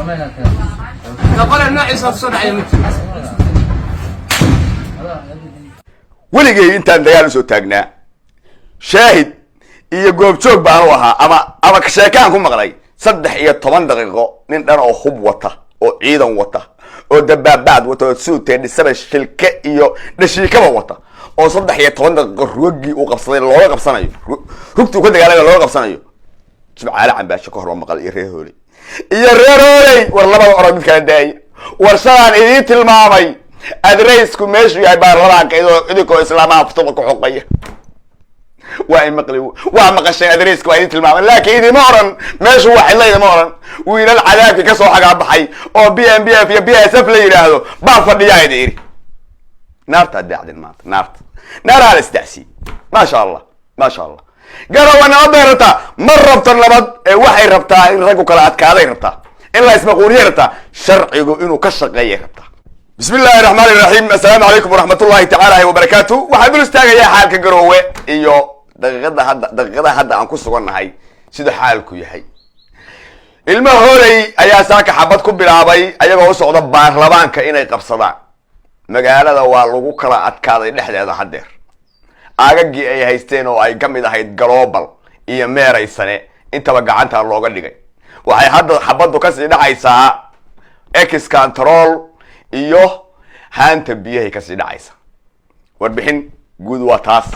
Qole noociisa kusoo dhacaya ma jiro. Weligay intaan dagaal usoo taagnaa, shaahid iyo goobjoog baanu ahaa ama sheekaan ku maqlay, 13 daqiiqo nin dhan oo hub wata oo ciidan wata oo dabaabaad wata oo suutee dhisaba shilke iyo dhashiikaba wata oo 13 daqiiqo rugagii uu qabsaday looga qabsanayo, rugtii uu ka dagaalamay looga qabsanayo. Jimcaale Cambaasho ka hor waa maqal iyo reer Hooley iyo reer Hooley. War labada orod mid kala daaya. War shadaan idiin tilmaamay adreysku meeshuu yahay baarlamaanka, idinkoo islaamaha futuqa ku xoqaya. Waa imaqli, waa maqasheen, adreyska waa idin tilmaamay, laakiin idima oran meeshu waa xidla, idima oran wiilal cadaabkii kasoo xagaabaxay oo BMBF iyo BSF la yidhaahdo baa fadhiyaa idi iri. Naartaa daacdin maanta, naarta naaraa la isdacsiiyey. Maasha Allah, maasha Allah. Garawa nabad bay rabtaa? Ma rabto nabad ee waxay rabtaa in raggu kala adkaaday rabtaa, in la ismaquuniyay rabtaa, sharcigu inuu ka shaqeeyay rabtaa. Bismi illaahi raxmaani raxiim. Assalaamu calaykum waraxmat ullahi tacaala wabarakaatu. Waxaan dul istaagayaa xaalka Garoowe iyo daqiiqada hadda, daqiiqadaha hadda aan ku sugannahay sida xaalku yahay. Ilmo Hooley ayaa saaka xabad ku bilaabay ayagoo u socda baarlamaanka inay qabsadaan. Magaalada waa lagu kala adkaaday dhexdeeda haddeer. Aagagii ay haysteen oo ay ka mid ahayd Global iyo Meeraysane intaba gacanta looga dhigay. Waxay hadda xabaddu kasii dhacaysaa Ex Control iyo haanta biyahay kasii dhacaysa. Warbixin guud waa taas.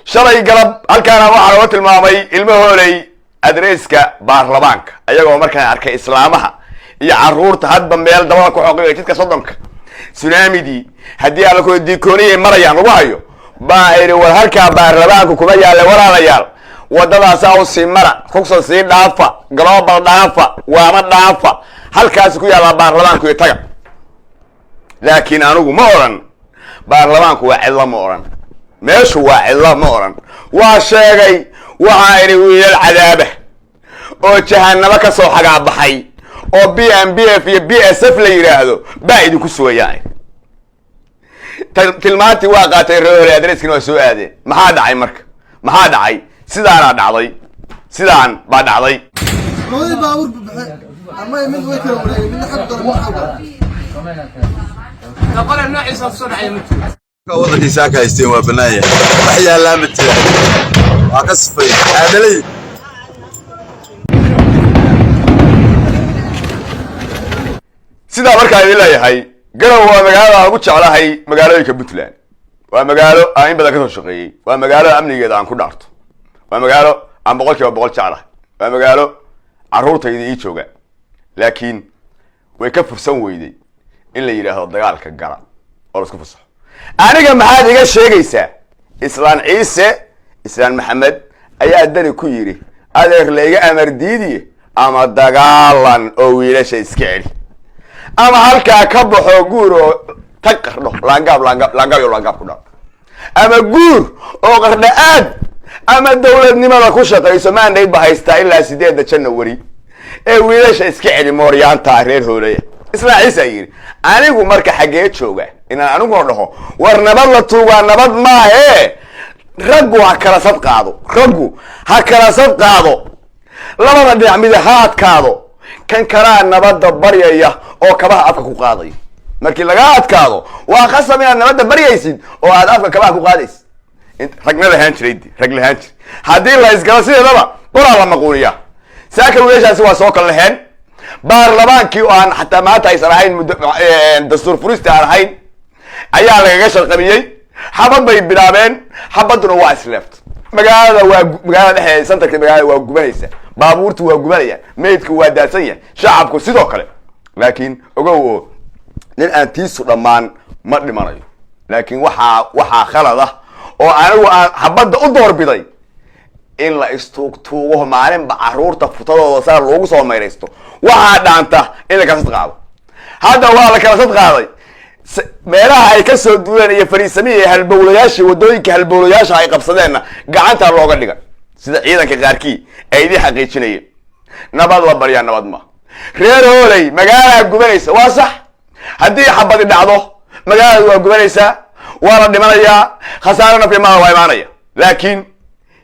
Shalay galab halkaana waxaa looga tilmaamay ilmo Hooley adreyska baarlamaanka, ayagoo markaan arkay islaamaha iyo caruurta hadba meel dabada ku xoqay jidka 30-ka sunaamidii haddii alla kuwa diikooniyay marayaan lagu hayo baa idhi: "War halkaa baarlamaanku kuma yaalla, walaalayaal, wadadaasaa usii mara, rugsan sii dhaafa, Global dhaafa, waama dhaafa, halkaasi ku yaallaa baarlamaanku iyo taga." Laakiin anigu ma odhan baarlamaanku waa cidlo, ma odhan meeshu waa cidlo, ma odhan. Waa sheegay, waxaa idhi wiilal cadaaba oo jahanabo ka soo xagaabaxay oo BMBF iyo BSF la yidhaahdo baa idinku sugayaan. Tilmaantii waa qaatay reer hore, adreskina waa soo aadeen. Maxaa dhacay marka? Maxaa dhacay? Sidaanaa dhacday, sidaan baa dhacday. Labadii baabuur baxe ama mid way kala wareegay, midna xag galo, midna xag galo. Qole noociisa kusoo dhacaya ma jiro. Waddankiisaa ka haysteen waa bannaan yahay, wax yaallaa ma jiraan, waa ka sifay aadalay. Sidaa markaa idin leeyahay, Garow waa magaalada aan ugu jeclahay magaalooyinka Puntland. Waa magaalo aan in badan kasoo shaqeeyey. Waa magaalo amnigeeda aan ku dhaarto. Waa magaalo aan 100% jeclahay. Waa magaalo carruurtayda ii jooga. Laakiin way ka fursan weyday in la yidhaahdo dagaalka gala oo la isku fasaxo. Aniga maxaad iga sheegaysaa? Islaan Ciise, Islaan Maxamed ayaa dani ku yidhi: "Adeer, la iga amar diidiye, ama dagaalan oo wiilasha iska celi, ama halkaa ka baxo, guur oo tag Qardho, laangaab, laangaab, laangaab iyo laangaab ku dhac, ama guur oo Qardho aad, ama dowladnimada ku shaqayso." Mandate ba haystaa ilaa 8-da January ee wiilasha iska celi mooryaanta reer Hoolaya. Islaan Ciise yidhi. Anigu marka xaggee jooga inaan aniguna dhaho war nabad la tuugaa nabad maahe? Raggu ha kala sad qaado, raggu ha kala sad qaado, labada dhinac mid ha adkaado, kan kalaa nabadda baryaya oo kabaha afka ku qaadaya. Markii laga adkaado waa khasab inaad nabadda baryaysid oo aad afka kabaha ku qaadaysid. Ragna lahaan jiray de, rag lahaan jiray. Haddii la isgalo sideedaba qoraa la maquuniyaa. Saaka wiilashaasi waa soo kala laheen baarlamaankii oo aan xataa maanta aysan ahayn muddo dastuur furista aan ahayn ayaa lagaga sharqabiyey. Xabad bay bilaabeen, xabadduna waa isleeft. Magaalada waa magaalada dhexdeeda, centerka magaalada waa gubanaysa, baabuurtu waa gubanayaan, meydku waa daadsan yahay, shacabku sidoo kale. Laakiin ogow oo nin aan tiisu dhammaan ma dhimanayo. Laakiin waxaa khalad ah oo anigu aan xabadda u doorbiday in la istuugtuugo maalinba caruurta futadooda saa loogu soo mayraysto. Waxaa dhaanta in la kala sad qaado. Hadda waa la kala sad qaaday. Meelaha ay ka soo duuleen iyo fariisamihii iyo halbowlayaashii, waddooyinka halbowlayaasha ay qabsadeenna gacanta looga dhiga, sida ciidanka qaarkii ay idiin xaqiijinayeen. Nabad la baryaa nabad ma. Reer Hooley, magaalaa gubanaysa, waa sax. Haddii xabadi dhacdo magaalada waa gubanaysaa, waa la dhimanayaa, khasaaro naf iyo maal waa imaanaya. Laakiin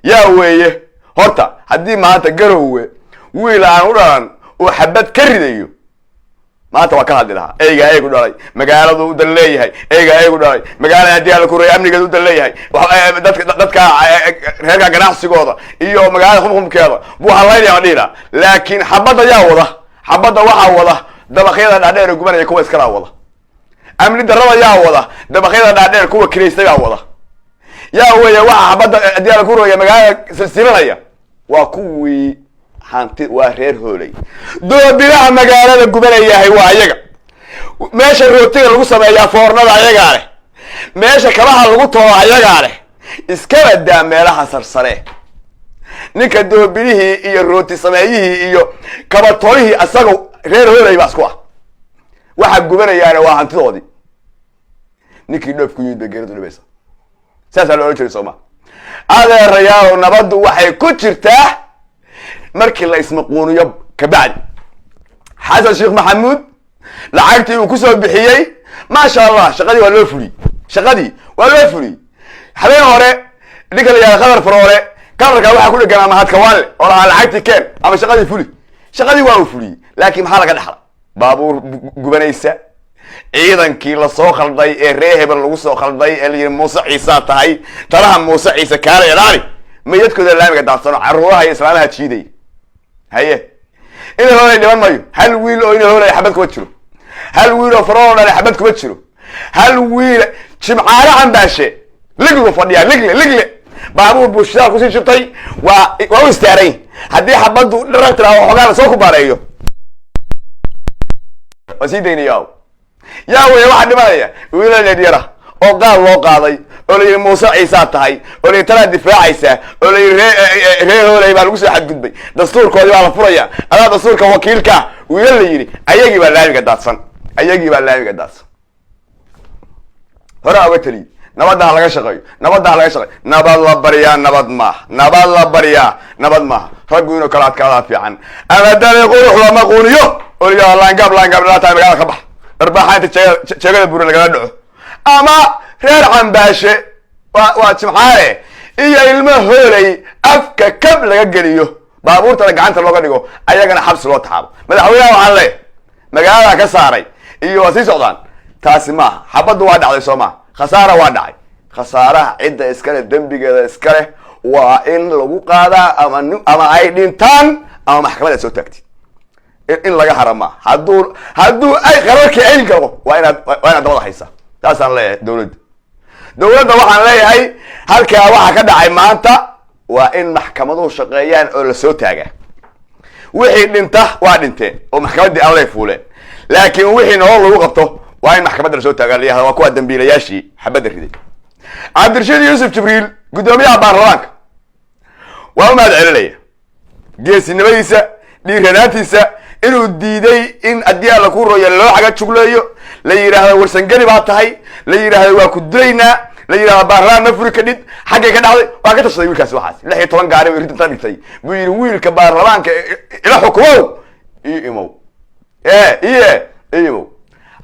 yaa weeye horta haddii maanta Garowe wiil aan u dhalan oo xabad ka ridayo? Maanta waa ka hadli lahaa. Eygaa eygu dhalay magaaladu u dan leeyahay. Eygaa eygu dhalay magaalada haddii ala kureey amnigeedu u dan leeyahay. Dadka reerka ganacsigooda iyo magaalada qumqumkeeda buu halaynaya, waan dhihi lahaa. Laakiin xabadda yaa wada? Xabadda waxaa wada dabaqyada dhaadheer ee gubanaya, kuwa iskalaa wada. Amni darrada yaa wada? Dabaqyada dhaadheer kuwa kiraystay baa wada. Yaa weeye waxa xabadda haddii ala kureeya magaalada silsilanaya? Waa kuwii hanti, waa reer Hooley. Doobilaha magaalada gubanayahay waa ayaga. Meesha rootiga lagu sameeyaa, foornada, ayagaa leh. Meesha kabaha lagu tolo ayagaa leh. Iska badaa meelaha sarsare. Ninka doobilihii iyo rooti sameeyihii iyo kabatolihii asaga reer Hooley baa isku ah. Waxa gubanayaana waa hantidoodii. Ninkii dhoof ku yimid bay geeridu dhibaysa, saasaa la odhan jiray, sooma? Adeerayaalow, nabaddu waxay ku jirtaa markii la ismaquuniyo kabacdi. Xasan Sheekh Maxamuud lacagtii uu kusoo bixiyey, maasha Allah, shaqadii waa loo fuliyey, shaqadii waa loo fuliyey. Habeen hore ninka la yihahda Khadar Faroole, kalarka waxaa ku dheganaa Mahadkawaanle oo lahaa lacagtii keen ama shaqadii fuli. Shaqadii waa uu fuliyey, laakiin maxaa laga dhexla? Baabuur gubanaysa, ciidankii lasoo khalday ee reer hebel lagu soo khalday ee la yidhi Muuse Ciisaa tahay, talaha Muuse Ciise kaala ilaali, mayadkooda laamiga daadsano, caruuraha iyo islaamaha jiiday. Haye, ina Hoolay dhiban mayo. Hal wiil oo ina Hoolay xabad kuma jiro. Hal wiil oo Faroolo dhale xabad kuma jiro. Hal wiil Jimcaale Cambaashe liglu fadhiyaa, ligle ligle baabuur buu shidaal kusii shubtay, waa u istaaray. Haddii xabaddu dharar tiraa waxoogaa lasoo kubaareeyo, waa sii daynaya. Yaa weeye waxaa dhimanaya? Wiilal yaryara oo qaal loo qaaday oo la yidhi Muuse Ciisaa tahay, oo la yidhi talaa difaacaysa, oo la yidhi reer Hoolay baa lagu soo xadgudbay, dastuurkoodii baa la furaya, adaa dastuurka wakiilka, wiilal la yidhi, ayagii baa laamiga daadsan, ayagii baa laamiga daadsan. Hore uga teliy, nabadda ha laga shaqeeyo, nabadda ha laga shaqeeyo. Nabad la baryaa nabad maaha, nabad la baryaa nabad maaha. Raggu inuu kala adkaadaa fiican. Ama dali qurux lama quuniyo oo la yidhahdo laangaab laangaab dhalaa tahay, magaalada ka bax, dharbaaxa inta jeegada buura lagala dhaco, ama reer Cambaashe waa Jimcaale iyo ilmo Hooley afka kab laga geliyo, baabuurtana gacanta looga dhigo, ayagana xabsi loo taxaabo. Madaxweynaha waxaan leeyahay magaalada ka saaray iyo waa sii socdaan, taasi maaha. Xabaddu waa dhacday, soo maha? Khasaara waa dhacay. Khasaaraha cidda iskale, dembigeeda iskale, waa in lagu qaadaa ama ay dhintaan ama maxkamad aad soo taagtid. In laga hara maaha. Hadduu ay qararkii ayl galo, waa inaad dabada haysaa. Taasaan leeyahay dawladda. Dawladda waxaan leeyahay, halkaa waxa ka dhacay maanta waa in maxkamaduhu shaqeeyaan oo lasoo taagaa. Wixii dhinta waa dhinteen oo maxkamaddii allay fuuleen, laakiin wixii nolol lagu qabto waa in maxkamadda lasoo taagaa, la yihahda waa kuwa dambiilayaashii xabadda riday. Cabdirashiid Yuusuf Jibriil, guddoomiyaha baarlamaanka, waa u mahad celinaya geesinimadiisa, dhiiranaantiisa, inuu diiday in haddii Alla ku roya loo xaga jugleeyo, la yidhaahdo Warsangeli baa tahay, la yidhaahdo waa ku dilaynaa, la yidhahdo baarlamaan ma furi kadhid. Xaggay ka dhacday waa ka tashaday wiilkaasi. Waxaas 16 gaari bay ridinta dhigtay buu yidhi, wiilka baarlamaanka ila xukumow, io imow e iye imow.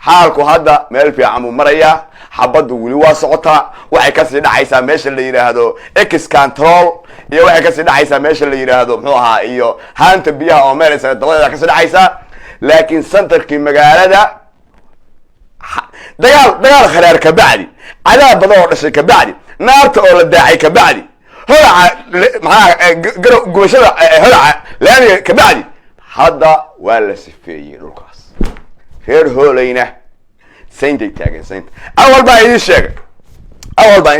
Xaalku hadda meel fiican buu marayaa. Xabaddu weli waa socotaa. Waxay kasii dhacaysaa meesha la yidhaahdo Ex Control iyo waxay kasii dhacaysaa meesha la yidhaahdo muxuu ahaa iyo haanta biyaha oo meelaysa dabadeeda kasii dhacaysaa. Laakiin centerkii magaalada dagaal kharaar kabacdi, cadaab badan oo dhashay kabacdi, naarta oo la daacay kabacdi, holaca maxaa gubashada holaca laamiga kabacdi, hadda waa la sifeeyey dhulkaas. Reer Hoolayna sayntay taageen, saynta. Awal baa idiin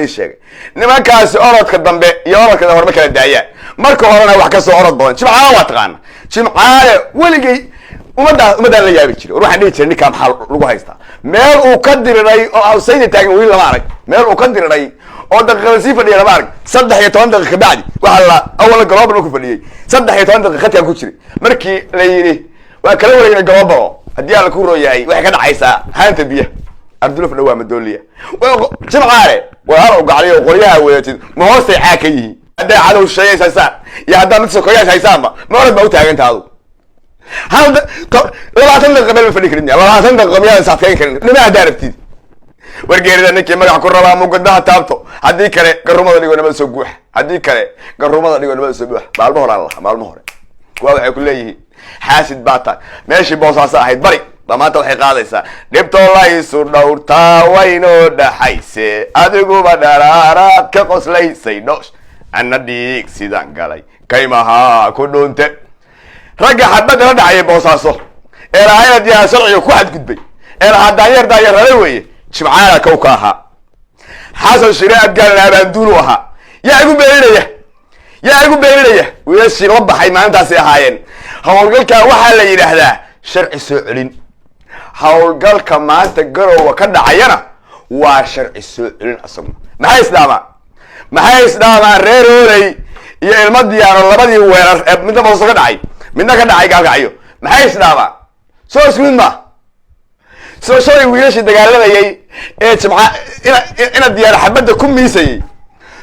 sheegay nimankaasi orodka dambe iyo orodka hore ma kala daayaan. Marka horena wax kasoo orod badan Jimcaale waa taqaana. Jimcaale weligay ummaddaan la yaabi jiray. War waxaan dhihi jiray, ninkaa maxaa lagu haystaa? Meel uu ka diriray oo saynta taagan weli lama arag. Meel uu ka diriray oo daqiiqada sii fadhiya lama arag. 13 daqiiqa kabacdi waxaa la awala global markuu fadhiyey, 13 daqiiqa khadkaan ku jiray. Markii la yidhi waa kala wareegna global, haddii Alla ku rooyahay, waxay ka dhacaysaa haanta biyaha Abdulaf dhawaa madooliya. Jimcaale walaal gacliyo, qoryaha wadatid ma hoostay caa ka yihiin? Hadday cadow shisheeyays haysaan iyo haddaa mid sokoyaas haysaanba, ma orad baa u taaganta adu? Hal 20 daqiiqa meel ma fadhi karin. 20 daqiiqa miyaad is adkeyn karin? Nima haddaa rabtid wargeerida, ninkii magac ku rabaa mugadaha taabto. Haddii kale garumada dhigo, nabada soo guuxa. Haddii kale garumada dhigo, nabada soo buuxa. Maalmo hore aan lahaa, maalmo hore kuwa waxay ku leeyihiin xaasid baa tahay. Meeshii Boosaaso ahayd bari. Ba maanta waxay qaadaysaa dhibtoo la isu dhowrtaa waynoo dhaxayse, adiguba dharaaraad ka qoslaysay dhoosh, anna dhiig sidaan galay kaymahaa ku dhuunte. Ragga xabadda la dhacayay Boosaaso ee lahaayna diyaa sharciga ku xadgudbay ee lahaa daanyeer daanyeer weeye. Jimcaala kow ka ahaa, Xasan Shire Abgaalna abaanduulu ahaa. Yaa igu beeninaya? Yaa igu beeninaya? Wiilashii la baxay maalintaasay ahaayeen. Howlgalka waxaa la yidhaahdaa sharci soo celin. Howlgalka maanta Garowa ka dhacayana waa sharci soo celin asaguna. Maxay isdhaamaan? Maxay isdhaamaan reer Hooley iyo Ilmo Diyaano, labadii weerar ee midna Booso ka dhacay, midna ka dhacay Gaalkacyo? Maxay isdhaamaan? Soo isku mid ma soo shalay wiilashii dagaalamayay ee Jimca ina Diyaar xabadda ku miisayey,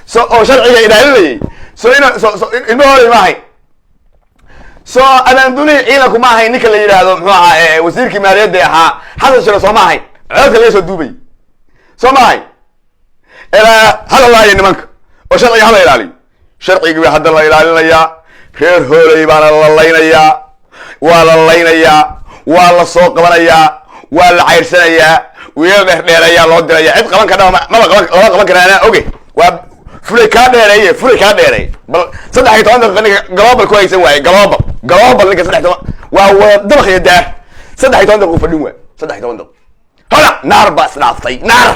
so oo sharciga ilaalinayay, so ina so Ilmo Hooley ma ahayn? Soo abaandulihii ciidanku ma ahayn? Ninka la yidhaahdo muxuu ahaa, wasiirkii maaliyadda ahaa, Xasan Shire, soo ma ahayn? Codadka laga soo duubay soo ma ahayn? Ilaa hala laayo nimanka oo sharciga hala ilaaliyo. Sharcigii baa hadda la ilaalinayaa. Reer Hooley baana la laynayaa, waa la laynayaa, waa la soo qabanayaa, waa la cayrsanayaa, wiilal dheerdheerayaa loo diraya. Cid qaban kardha maba qaban, lama qaban kara. Anaa oge, waa fulay kaa dheereeye, fulay kaa dheereeye. Bal 13 daqiiqa ninka global ku haysan waaye, global, global ninka 13 waa wada dabaq iyo daar, 13 daqiiqa fadhin waay, 13 daqiiq. Hola, naar baa isdhaaftay, naar,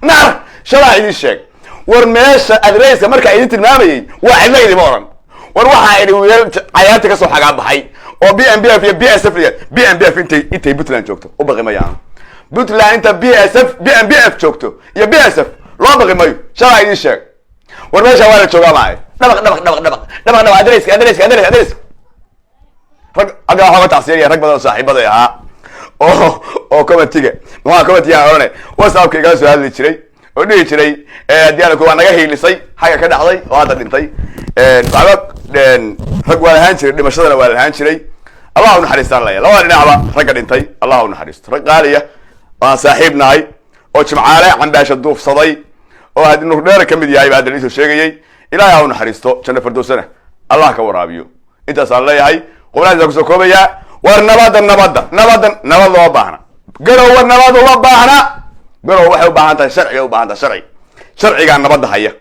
naar. Shalaa idin sheeg. War meesha adreyska markaa idin tilmaamayay waa cidla idima oran. War waxaa idhi wiilal cayaarta kasoo xagaa baxay oo BNBF iyo BSF. BNBF intay Puntland joogto u baqi mayaan. Puntland inta BSF, BNBF joogto iyo BSF loo baqi mayo. Shalaa idin sheeg. War meesha waa la joogaa maayo. Dhabaq, dhabaq, dhabaq, dhabaq, dhabaq, dhabaq. Adreyska, adreyska, adres, adres. Rag agga waxaa uga tacsiyanaya rag badan oo saaxiibaday ahaa oo commentiga, muxaa commentiga odhane, WhatsAppka igala soo hadli jiray oo dhihi jiray haddii waa naga hiilisay xagga ka dhacday oo hadda dhintay. Waxba rag waa lahaan jiray, dhimashadana waa lahaan jiray. Allah u naxariistaan laya labada dhinacba ragga dhintay, Allah u naxariisto. Rag qaaliya oo aan saaxiib nahay oo Jimcaale Cambaasha duufsaday oo haddi Nurdheera ka mid yahay baa hadda iisoo sheegayay. Ilahay ha u naxariisto, janno fardowsana Allah ka waraabiyo. Intaasaan leeyahay, qubnahaasa kusoo koobayaa. War nabadda, nabadda, nabadda, nabad looma baahna Garowa, nabad uma baahna Garowa. Waxay u baahan tahay sharci bay u baahan tahay, sharci. Sharcigaa nabadda haya.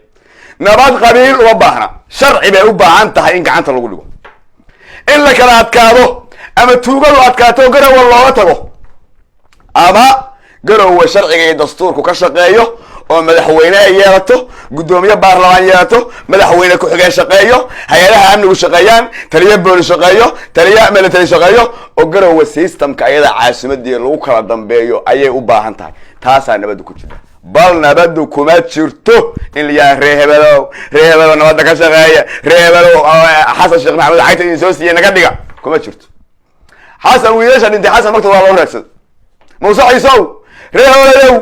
Nabad qabiil uma baahna, sharci bay u baahan tahay in gacanta lagu dhigo, in la kala adkaado, ama tuugadu adkaato Garowa looga tago, ama Garowe sharciga iyo dastuurku ka shaqeeyo oo madaxweyne ay yeelato, guddoomiye baarlamaan yeelato, madaxweyne ku-xigeen shaqeeyo, hay-adaha amnigu shaqeeyaan, taliye booli shaqeeyo, taliye military shaqeeyo, oo Garowe systemka ayada caasimadii lagu kala dambeeyo ayay u baahan tahay. Taasaa nabaddu ku jirta. Bal nabaddu kuma jirto in la yaha ree hebelow, ree hebelow nabadda ka shaqeeya, ree hebelow Xasan Sheekh Maxamed lacagta idin soo siiyey naga dhiga. Kuma jirto. Xasan wiilasha dhintay, Xasan magta waa loo raadsada. Muuse Ciisow, ree holayow,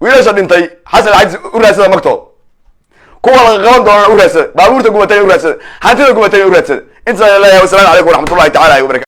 wiilasha dhintay Xasan lacagtiis u raadsada magtooda, kuwa laga qaban doonana u raadsada, baabuurta gubatayna u raadsada, hantida gubatayna u raadsada. Intaas ayaan leeyahay. Wasalamu calaykum waraxmatullahi tacala wabarakatu.